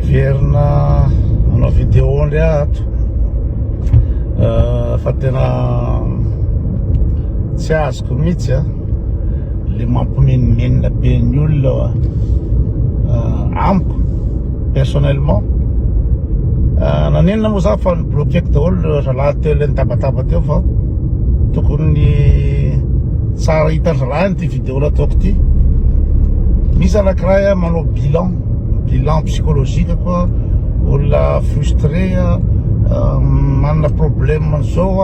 Miverina hanao vidéo ndray aho ato fa tena tsy azoko mihitsy a le mampimenomenona be ny olona amiko personnellement. Nanenina moa za fa ni-bloquer-ko daholo zalahy teo le nitabataba teo fa tokony tsara hitan-dry zalahy ity vidéo nataoko ity. Misy anankiray manao bilan, bilan psychologique koa, olona frustré, manana problème zao,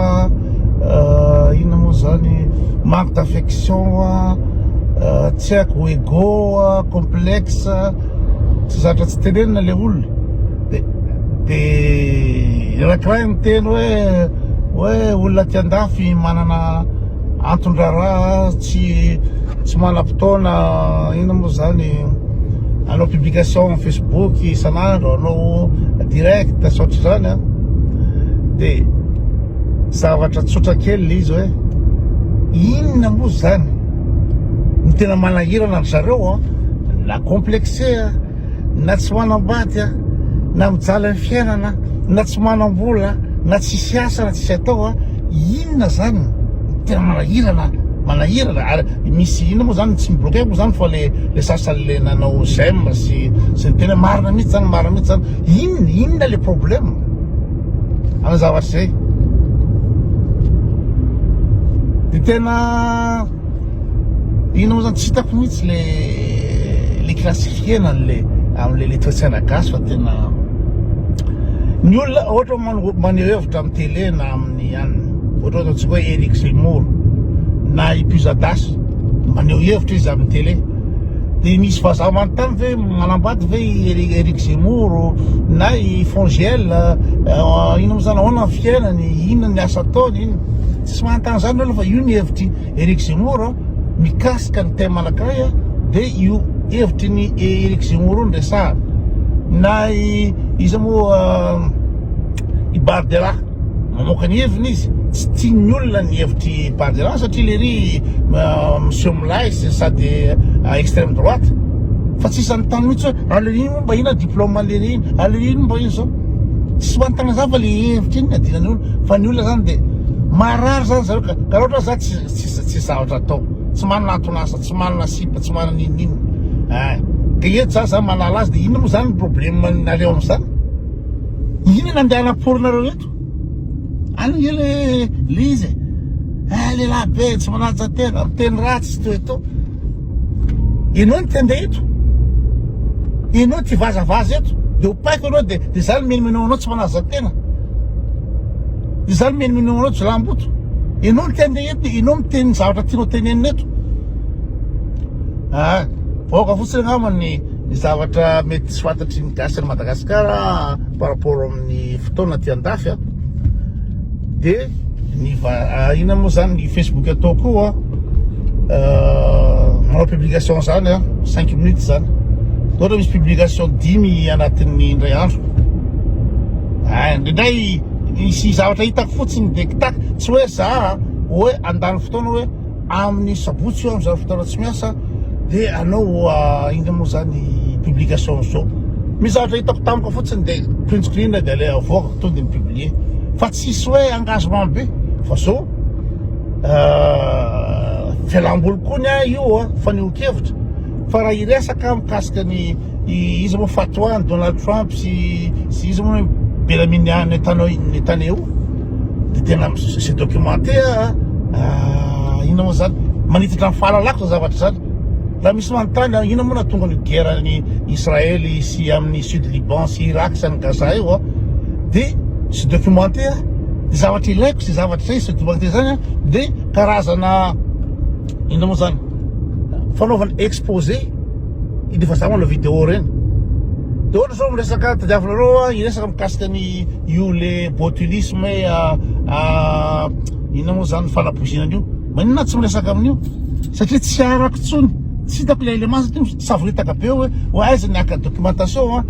inona moa zany, manque d'affection, tsy haiko, ego, complexe, tsy zatra tsy tenenina le olona. De de anankiray miteny hoe hoe olona aty andafy manana anton-draharaha tsy tsy manam-potoana, inona moa zany, hanao publication Facebook isan'andro, hanao direct sy ohatr'izany a. De zavatra tsotra kely le izy hoe inona moa zany no tena manahirana an-dry zareo a, na complexé a, na tsy manambady a, na mijaly amin'ny fiainana, na tsy manam-bola, na tsisy asa na tsisy atao a, inona zany no tena manahirana, manahirana ary misy inona moa zany tsy mi-bloquer moa zany fa le le sasany le nanao j'aime sy sy ny tena marina mihitsy zany, marina mihitsy zany, inona inona le problème amin'ny zavatra zay? De tena Inona moa zany tsy hitako mihitsy le le classifier-na an'le amin'le le toe-tsaina gasy fa tena ny olona ohatra hoe maneho hevitra amin'ny télé na amin'ny anona, ohatra hoe ataontsika hoe Eric Zemmour na i Pujadas maneho hevitra izy amin'ny télé de misy vazaha manontany ve manambady ve i Eric Zemmour na i Fongiel, inona moa zany, ahoana ny fiainany, inona ny asa ataony, inona, tsisy manontany zany ny olona fa io ny hevitry Eric Zemmour mikasika ny thème anankiray dia io hevitry ny Eric Zemmour io no resahana. Na i iza moa i Bardella mamoaka ny heviny izy, tsy tian'ny olona ny hevitr'i Bardella satria lery miseho milay sy sady extrême droite fa tsy isan'ny tany mihitsy hoe ah lery iny mba inona diplôme lery iny, ah lery iny mba inona zao. Tsy manontany an'izany fa le hevitra iny no adinan'ny olona fa ny olona zany dia Marary zany zareo ka, ka raha ohatra za tsy tsy tsy zavatra atao, tsy manana anton'asa, tsy manana sipa, tsy manana n'inon'inona, eh, ka eto za za manala azy de inona moa zany ny problème nareo am'zany? Inona no andeha anaporinareo eto? Any nge le le izy e, eh lehilahy be tsy manaja tena, miteny ratsy sy toy eto. Enao no te andeha eto, enao ty vazavaza eto, de opaiko enao de de za no menomenao anao tsy manaja tena. Izany menomenao anao jilamboto. Enao no te andeha eto, enao miteny ny zavatra tianao tenenina eto. Ah, vahoaka fotsiny angamba ny ny zavatra mety tsy fantatry ny gasy any Madagasikara par rapport amin'ny fotoana aty andafy a. De ny va ah, inona moa zany ny Facebook atao koa ah, manao publication zany a, 5 minutes zany. Ohatra misy publication dimy anatin'ny indray andro. Ah, indraindray misy zavatra hitako fotsiny de kitaky, tsy hoe za hoe andany fotoana hoe amin'ny sabotsy io amin'izany fotoana tsy miasa de anao inona moa zany publication zao. Misy zavatra hitako tampoka fotsiny de print screen de aleo avoakako tonga de mi-publier fa tsisy hoe engagement be fa zao fialamboly koa ny ahy io a, fanehoan-kevitra fa raha hiresaka mikasika ny Iza moa fatwa an'i Donald Trump sy sy iza moa Benjamin Netanyahu de tena c'est documenté ah inona moa zany manitatra ny fahalalako zany zavatra zany. Raha misy manontany ah, inona moa nahatonga ny guerre ny Israël sy amin'ny sud Liban sy Irak sy any Gaza io ah, de c'est documenté ah, de zavatra ilaiko sy zavatra zay c'est documenté zany ah, de karazana inona moa zany fanaovana exposé. Iny efa za manao vidéo reny. De ohatra zao miresaka tadiavinareo a hiresaka mikasika ny io le botulisme a inona moa zany fanapoizinana io. Maninona tsy miresaka amin'io? Satria tsy arako intsony. Tsy hitako ilay élément satria savoritaka be hoe hoe aiza ny haka documentation a.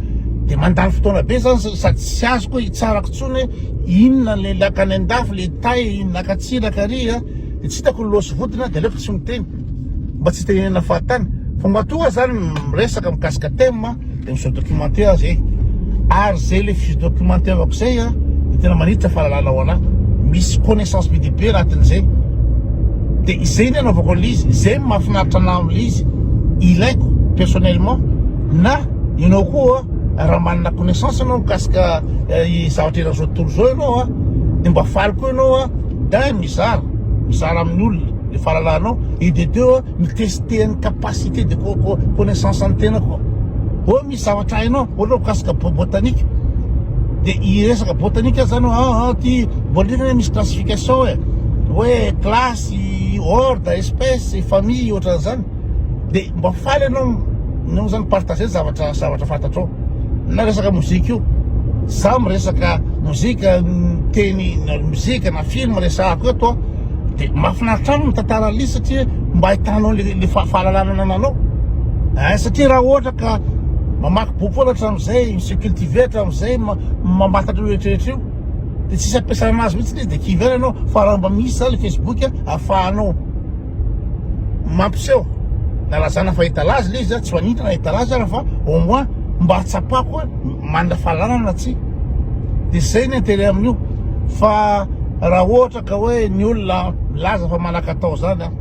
De mandany fotoana be zany sady tsy azoko hoe hitsarako intsony hoe inona le laka any andafy le tay naka tsiraka ary a. De tsy hitako ny loha sy vodiny a de aleoko tsy miteny. Mba tsy hitenenana fahatany. Fa matoa zany miresaka mikasika thème de mi-se documenter aza e. Ary zay le fiche documentaire-ko zay a, de tena maniditra fahalalana ho anah. Misy connaissance be dia be anatin'izay. De izay ny anaovako an'le izy, izay no mahafinaritra anah am'le izy, ilaiko personnellement, na ianao koa raha manana connaissance ianao mikasika i zavatra eran'izao tontolo izao ianao a, de mba faly koa ianao a, d'un mizara, mizara amin'ny olona le fahalalanao, et de deux mi-tester ny capacité de connaissance an'ny tena koa. Hoe misy zavatra hainao, ohatra hoe mikasika botanique, de hiresaka botanique zany hoe ah, ah ty botanique anie misy classification e, hoe classe, ordre, espèce, famille ohatran'izany, de mba faly ianao ianao zany partager zavatra zavatra fantatrao. Na resaka mozika io, za miresaka mozika, miteny mozika na film resahako eto an, de mahafinaritra ahy mitantara an'ilay izy satria mba ahitanao le le fahalalana anananao eh, satria raha ohatra ka mamaky boky foana hatramin'izay, mi-se cultiver hatramin'izay, mamantatra io rehetrarehetra io, de tsisy ampiasana anazy mihitsy izy de kivy ihany ianao, fa raha mba misy zany le Facebook ahafahanao mampiseho na lazana fa étalage le izy, tsy maninona na étalage ara fa au moins mba ahatsapako hoe manana fahalalana na tsia, de zay ny intérêt amin'io fa raha ohatra ka hoe ny olona milaza fa manan-katao zany an,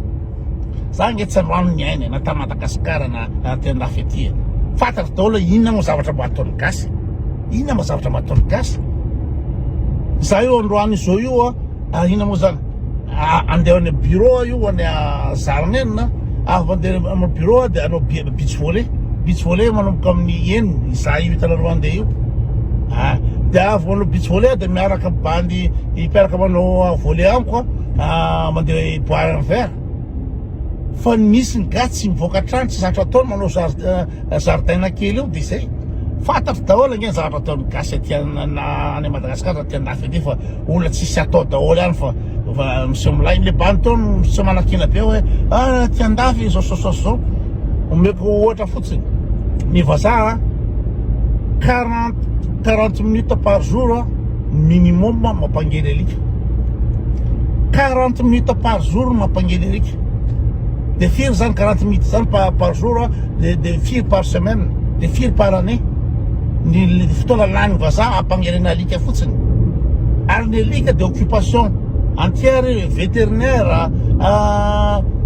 za nge tsy androany niaina e, na ta Madagascar na aty andafy aty e, fantatro daholo hoe inona moa zavatra mba ataon'ny gasy, inona mba zavatra mba ataon'ny gasy, za io androany izao io an, ah, inona moa zany, andeha any bureau aho io any Zarinenina, avy mandeha amin'ny bureau aho de hanao beach volley, beach volley manomboka amin'ny enina, izaho io hitanareo handeha io, ah, de avy manao beach volley aho de miaraka bandy mpiaraka manao volley amiko ah, mandeha boire un verre, fa misy ny gasy tsy mivoaka trano, tsy zatra ataony manao jardin kely eo de zay, fantatro daholo ange ny zavatra ataon'ny gasy aty any Madagascar aty andafy aty fa olona tsisy atao daholo ihany fa fa miseho milay le bandy teo miseho manakiana be hoe ah aty andafy zao zao zao zao, omeko ohatra fotsiny ny vazaha 40 minutes par jour minimum mampangely alika, 40 minutes par jour mampangely alika, de firy zany 40 minutes zany par jour de de firy par semaine de firy par année ny fotoana lany vazaha ampangelena alika fotsiny, ary ny alika de occupation entière vétérinaire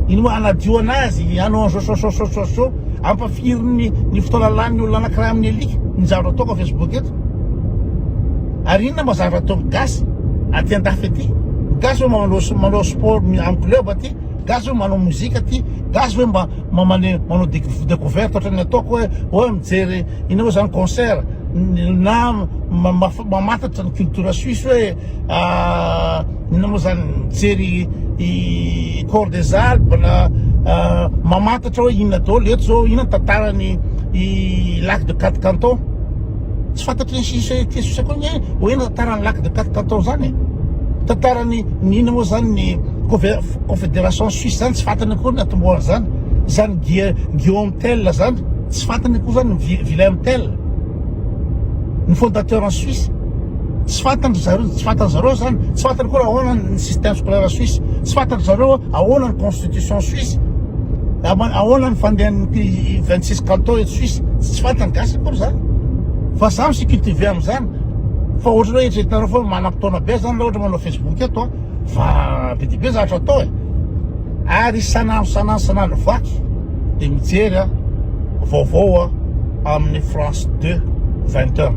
ino moa anadio anazy hanao an'zao zao zao zao zao ampafiry ny ny fotoana lany ny olona anakiray amin'ny alika ny zavatra ataoko facebook eto, ary inona mba zavatra ataon'ny gasy aty andafy aty, ny gasy hoe manao manao sport amin'ny club aty, gasy hoe manao mozika aty, gasy hoe mba manao découverte ohatran'ny ataoko hoe hoe mijery inona moa zany concert na mamantatra ny culture suisse hoe inona moa zany mijery corps des Alpes na mamantatra hoe inona daholo eto zao inona ny tantarany i lac de quatre cantons, tsy fantatry ny suisse ty suisse koa ny hoe inona tantarany lac de quatre cantons zany e, tantarany ny inona moa zany ny confédération suisse zany tsy fantany akory ny atombohany zany, zany Guillaume Tell zany tsy fantany akory zany Wilhelm Tell ny fondateur en Suisse tsy fantany zareo, tsy fantany zareo zany, tsy fantany koa ahoana ny système scolaire suisse, tsy fantany zareo ahoana ny constitution suisse, ahoana ny fandehan'ny 26 cantons eto Suisse, tsy fantany gasy akory zany, fa za mi-se cultiver am'zany, fa ohatra hoe eritreretinareo fa manam-potoana be zany raha ohatra manao Facebook eto an, fa be dia be zavatra atao e, ary isan'andro isan'andro isan'andro vaky de mijery a vaovao a amin'ny France 2 20 heures,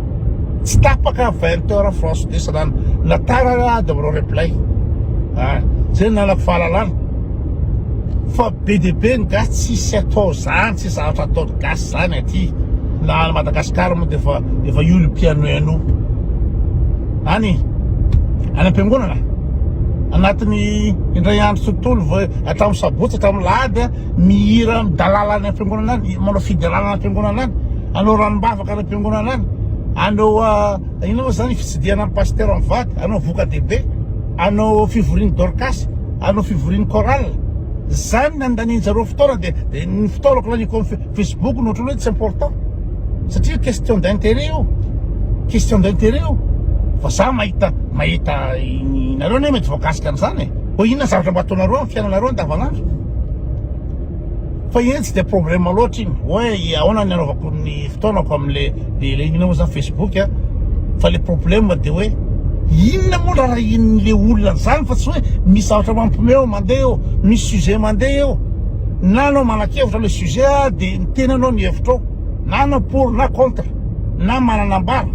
tsy tapaka 20 heures France 2 isan'andro, na tara aho de manao replay, ah zay no nanako fahalalana, fa be dia be ny gasy tsisy atao zany, tsisy zavatra ataon'ny gasy zany aty, na any Madagascar moa de efa efa io le mpianoiano any any am-piangonana anatin'ny indray andro tontolo vao hatramin'ny sabotsy hatramin'ny lahady mihira midalala any am-piangonana any, manao fiderana any am-piangonana any, hanao ranombavaka any am-piangonana any, hanao inona moa zany fitsidihana ny pasitera mivady, hanao voka-dehibe, hanao fivorian'ny dorcas, hanao fivorian'ny chorale, zany ny andanian'zareo fotoana de de ny fotoanako laniako amin'ny facebook no ohatran'ny hoe tsy important satria question d'intérêt io, question d'intérêt io, fa za mahita mahita nareo anie mety voakasika an'izany e, hoe inona zavatra mba ataonareo amin'ny fiainanareo andavanandro. Fa iny tsy dia problème loatra iny hoe ahoana ny anaovako ny fotoanako amin'le le inona moa zany Facebook a. Fa le problème dia hoe inona moa rarahian'le olona an'izany fa tsy hoe misy zavatra mampiomehy eo mandeha eo, misy sujet mandeha eo. Na anao manan-kevitra le sujet a dia miteny anao ny hevitrao na anao pour na contre na manana ambara.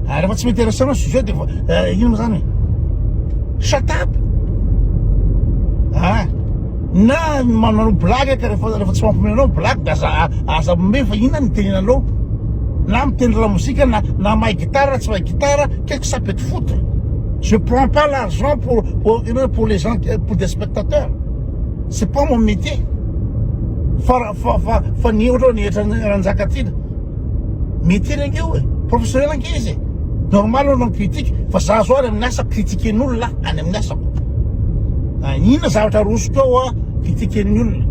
Ary rehefa tsy mi-intéresse anao sujet dia inona moa zany e? Shut up! Ah! Na manao blague ka rehefa rehefa tsy mampiomehy anao blague dia aza aza mihomehy fa inona no itenenanao? Na mitendry lamozika na na mahay gitara na tsy mahay gitara, qu'est-ce que ça peut te foutre? Je prends pas l'argent pour pour pour les gens pour des spectateurs. C'est pas mon métier. Fa fa fa fa ny ohatra ny hetra Ranjakatiana. Métier ange io e. Professionnel ange izy e. Normal anao critique fa za zao any amin'ny asako critiquen'olona any amin'ny asako. Ah, inona zavatra arosoko ao a critiquen'ny olona.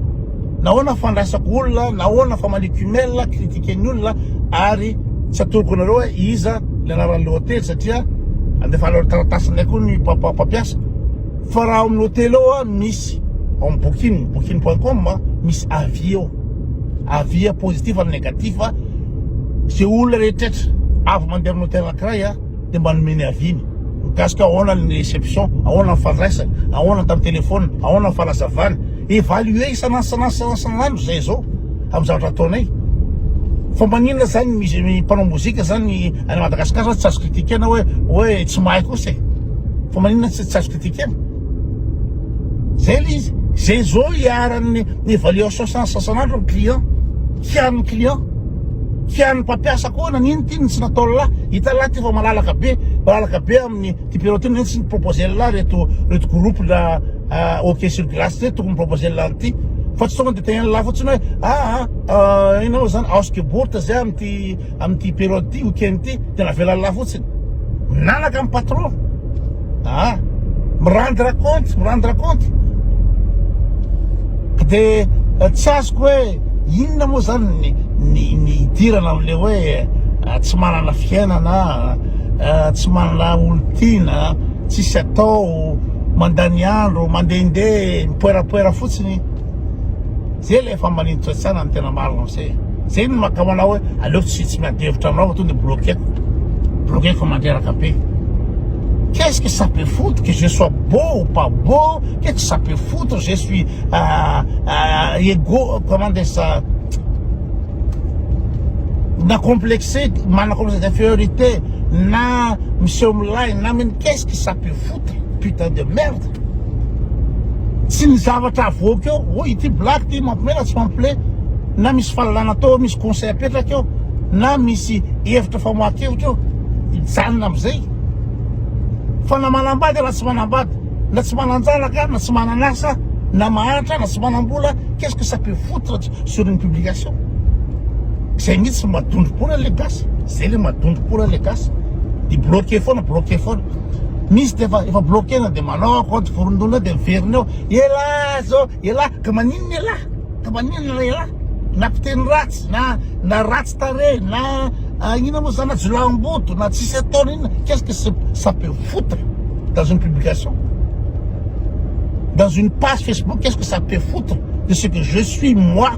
Nahoana fandraisako olona, nahoana famaliko email critiquen'ny olona ary tsy atoroko anareo hoe iza ny anaran'ilay hotely satria andefa taratasinay koa ny mpampiasa. Fa raha ao amin'ny hotely ao a misy ao amin'ny booking, booking point com misy avis eo. Avis positif na négatif ze olona rehetrretra avy mandeha amin'ny hôtel anankiray a dia mba nomeny avis-ny mikasika ahoana ny réception, ahoana ny fandraisany, ahoana tamin'ny téléphone, ahoana ny fanazavany. Évaluer isan'andro isan'andro isan'andro isan'andro zay zao amin'ny zavatra ataonay. Fa maninona zany ny mpanao mozika zany any Madagascar zany tsy azo critiquer-na hoe hoe tsy mahay kosa e. Fa maninona tsy azo critiquer-na? Zay le izy. Zay zao iharan'ny évaluation isan'andro ny client. Kianin'ny client. Kianin'ny mpampiasa koa nanino ty no tsy nataon'lah. Hitan'lah ty fa malalaka be, malalaka be amin'ny ty bureau ty nanino tsy ni-proposer-lah reto reto groupe na hockey sur glace reto tokony mi-proposer-lah an'ity. Fa tsy tonga de tegnen'lah fotsiny hoe ah ah inona moa zany ausgeburt zay amin'ity amin'ity période ty week-end ty de navelan'lah fotsiny. Minanaka ny patron. Ah, mi-rendre compte, mi-rendre compte. De tsy azoko hoe inona moa zany ny ny ny idirana amin'le hoe tsy manana fiainana, tsy manana olon-tiana, tsisy atao, mandany andro, mandehandeha, mipoerapoera fotsiny. Zay le efa manintotra-tsaina ny tena marina amzay. Zay no maha manao hoe aleo tsy tsy miady hevitra aminao fa tonga de bloquer-ko. Bloquer-ko fa mandreraka be. Qu'est-ce que ça peut foutre que je sois beau ou pas beau? Qu'est-ce que ça peut foutre? Je suis euh, euh, ego, comment dire ça? Na complexé, manana complexe d'infériorité, na miseho milay, na min qu'est-ce que ça peut foutre? Putain de merde. Tsy ny zavatra avoaka eo, hoy ity blague ty mampime na tsy mampile, na misy fahalalana atao eo, misy conseil apetraka eo, na misy hevitra famoahan-kevitra eo, hijanona amin'izay. Fa na manambady na tsy manambady, na tsy manan-janaka na tsy manan'asa, na mahantra na tsy manam-bola, qu'est-ce que ça peut foutre sur une publication? Zay mihitsy madondrom-poana le gasy, zay le madondrom-poana le gasy. Dia bloqué foana, bloqué foana. Misy dia efa efa bloquer-na dia manao compte vorondolo dia miverina eo. Elah zao, elah ka maninona elah? Ka maninona elah? Na mpiteny ratsy, na na ratsy tarehy, na ah, inona moa zany, na jiolahimboto, na tsisy ataony inona, qu'est-ce que ça peut foutre dans une publication? Dans une page Facebook, qu'est-ce que ça peut foutre de ce que je suis moi?